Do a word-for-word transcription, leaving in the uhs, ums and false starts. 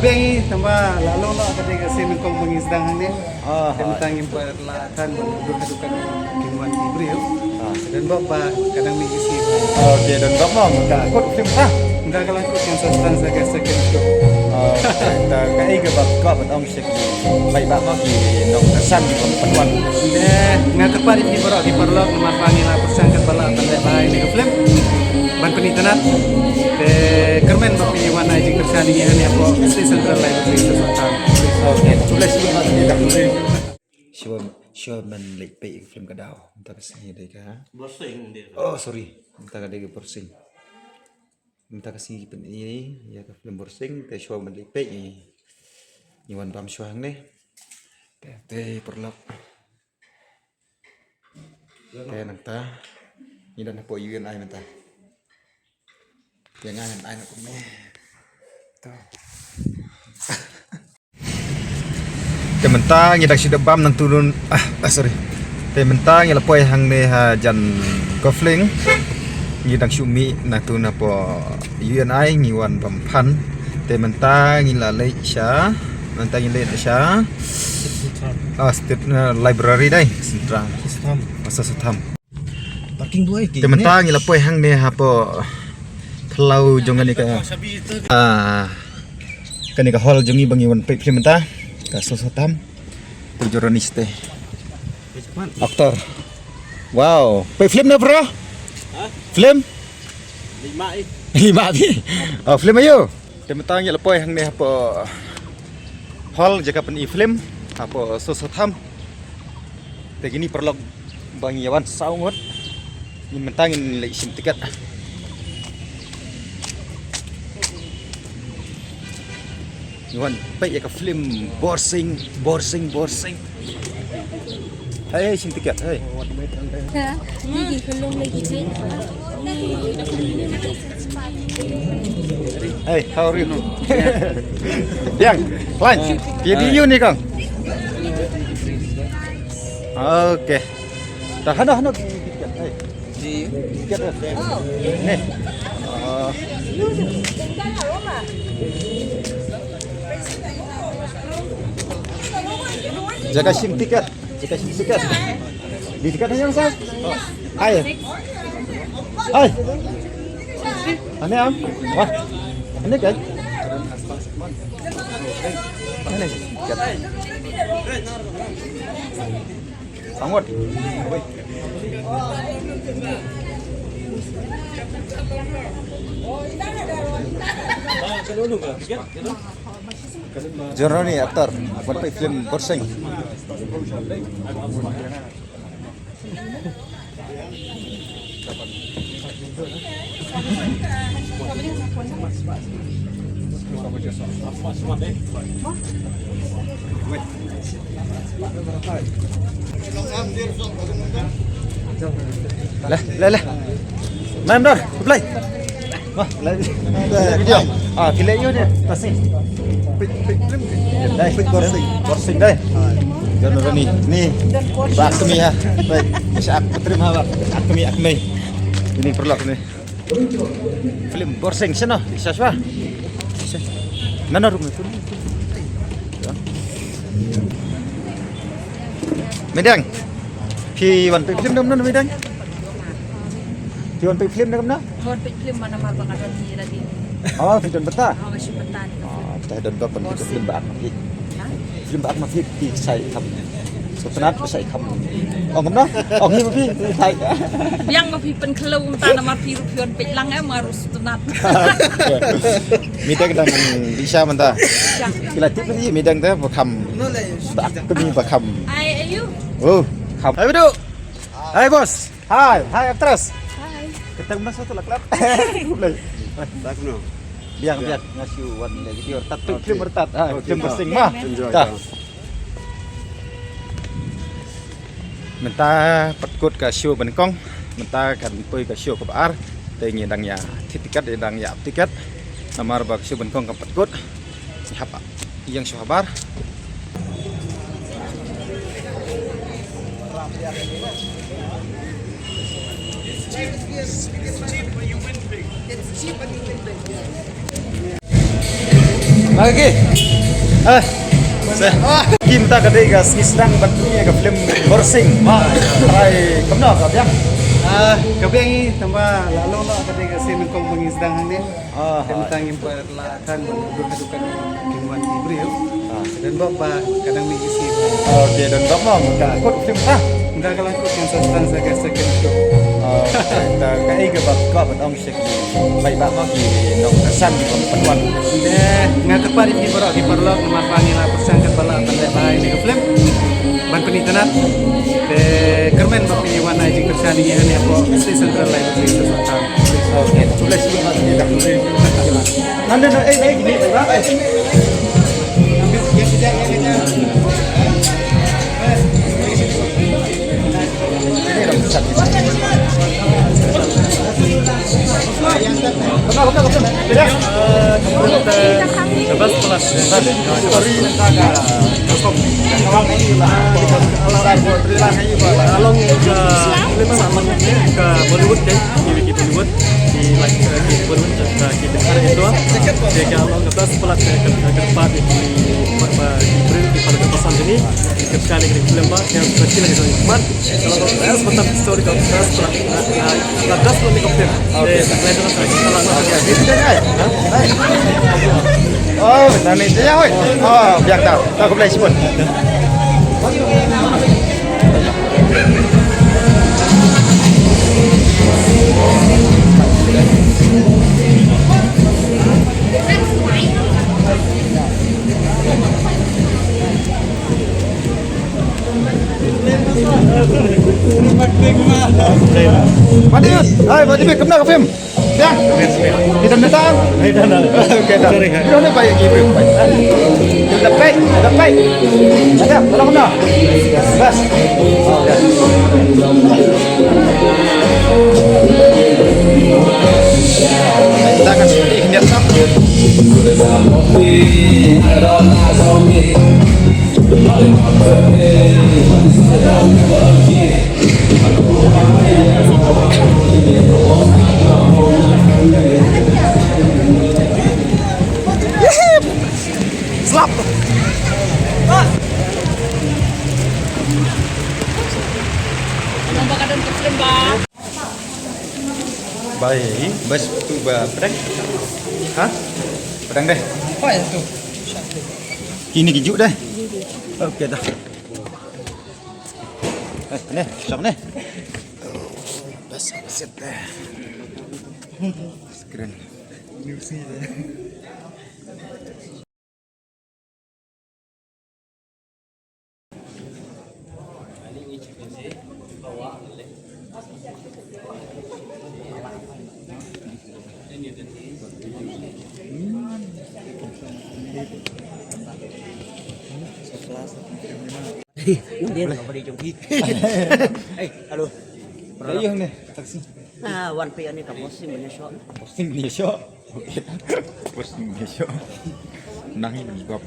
Bang i tang ba la long noh ka dei ka sien nyngkong ba ngi sdang hangne. Ah, te mynta ngim pat la than ban dur haduh katne ki wan ki briew. Ah. Don bok ba ka dang mih ki sien. Ah, okay, don bok mo, ka kut film ka. Nga ka la kut kan sa sdang sa ka second show. Ah, okay. Ta ka ei ka ba ka ba dong sek. Bai ba ma ki nongkyrshan ki pynwan. Te nga kyrpad ïa phi baroh ki paralok namar ba ngi la pyrshang katba lah ban leh ba ïa kane ka film ban pynitynnad. Te kyrmen ba phi wan ai jingkyrshan ïa ngi hangne hapoh State Central Library Sohssohtham. Okay, khublei shibun. Shuwa, shuwa ban leit peit ïa ka film ka daw. Mynta ka sngi dei ka. Borsing dei. Oh, sorry. Mynta ka dei ka Borsing. Mynta ka sngi ki pyni ïa ka film Borsing, te shuwa ban leit peit ngi, ngi wan bam shuwa hangne. Te, te paralok. Te nangta ngi don hapoh U N I mynta. Te nga ngan ai na kumne. To. Te mynta ngi dang shu dep bam nangtu, ah, ah, sorry. Te mynta ngi la poi hangne ha jan golf link. Ngi dang shu mih nangtu napoh U N I ngi wan bam phan. Te mynta ngi la leit sha, mynta ngi leit sha, ah, State, eh, Library dei, Central. Sohssohtham. Parking duwai ki. Te mynta ngi la poi hangne hapoh phyllaw jong kane ka, ah, kane ka hall jong ngi ba ngi wan peit film mynta. Ka Sohssohtham. Tu Jorani stay. Actor. Wow, peit film na bro? Ha? Film? Lima i. Lima i. Oh, film ayo. Te mynta ngi la poi hangne hapoh hall jaka pyni film hapoh Sohssohtham. Te kine paralok ba ngi wan saw ngut. Ngi mynta ngin leit shim tiket. Ngi wan peit ïa ka film Borsing, Borsing, Borsing. Hei, hei, shim tiket, hei. Ha? Ni ki khulum lagi, Jin. Hey, how are you? Yang, fine. Phi dei ïa u ne kong? Okay. Ta hano, hano. Hey. Tiket, eh. Ne. Ah. Jaka shim tiket. Jaka shim tiket. Di tiket yang sa. Hai. Hai. Ane am. Wah. Ane kan? Ane. Sangot. Jorani actor, wan peit film Borsing. Leh, leh, leh. Main dah, play. Wah, lagi. Video. Ah, phi leh ïa u ne. Kasih. Dai, Borsing. Borsing dai. Jangan ni. Ni. Bak kami ha. Baik. Siap, terima bak. Ak kami, ak kami. Ini perlu ni. Film Borsing sino. Isa swa. Nana rung tu. Midang. Phi wan peit film dam na Midang. Phi wan peit film dam na? Wan peit film mana mar bang ada ni lagi. Oh, phi don beta. Oh, masih beta ni. Oh, kita don beta pun kita film bak. Ha? Film bak ma phi phi sai kham. Sngewtynnat ba sai kham. Ong kumno? Ong hi ma phi sai. Biang ma phi pynkhlew mynta namar phi ruh phi wan peit lang eh, ma ruh sngewtynnat. Midang dang di sha mynta. Sha. Ki la tip hi midang te ba kham. Ba ak kami ba kham. Ai ayu. Oh, kham. Hai Bidu. Hai bos. Hai, hai actress. Hai. Kita kumno sa tu la klap. Kumno? Tak kumno. Biang, biang, nga shu wan leh video. Tat tu film bertat. Hai, film Borsing ma. Enjoy. Mynta pat kut ka show ba nyngkong, mynta kan poi ka show kaba ar, te ngi dang ïa thied tiket, ngi dang ïa ap tiket, namar ba ka show ba nyngkong kan pat kut, ngi hap ïeng shuwa habar. Lagi. Ah. Sa. Ki mynta ka dei ka sngi sdang ban pynmih ïa ka film Borsing. Trai kumno ka biang? Ah, ka biang hi tangba la long noh ka dei ka sien nyngkong ba ngi sdang hangne. Ah, te mynta ngim pat la than ban dur haduh kane ki wan ki briew. Ah. Don bok ba ka dang mih ki sngi. Okay, don bok mo ka kut film ta. Mynta ka la kut kan sa sdang sa ka second show. Okay, ta ka ei ka ba ka ban ong sek. Bai ba ma ki nongkyrshan ki bym pat wan. Te nga kyrpad ïa phi baroh ki paralok namar ba ngi la pyrshang katba lah ban leh ba ïa kane ka film ban pynitynnad. Te kyrmen ba phin ïa wan ai jingkyrshan ïa ngi hangne hapoh Sri Central Library Sohryambalang. Okay, khublei shibun. Nangne na ei ei ni ba ei. Along ka Bollywood kan, ki Bollywood, ki like ki Bollywood, ki Bollywood, ki Bollywood. Along ka best pala ka ka part ki ba ki briew ki para ka pasan ni. Ka kali ka film ba ka kali ka man. Ka la ka best, mata story ka best pala. Ka best pala ni ka film. Okay. Eh, ka kali ka sa ka la ka. Oh, tani dia oi. Oh, biar tahu. Tahu ka boleh sebut. Padi, hai, padi, kumno ka film? Biang. Kita datang. Kita datang. Okey, dah. Sorry, hai. Kita ni baik, kita baik. Kita baik, kita baik. Ada, tolong kumno? Bas. Kita akan sedih, dia tak. Slap. Bai, bas tu ba pedang. Ha? Pedang deh. Apa itu? Kini kijuk deh. Okey dah. Eh, ni, siap ni. Bas, siap deh. Screen. Hey, hello. Ayun ni, taxi. Ah, wan phi ïa ni ka posting bniah shuh. Posting bniah shuh. Posting bniah shuh. Nang ini bab.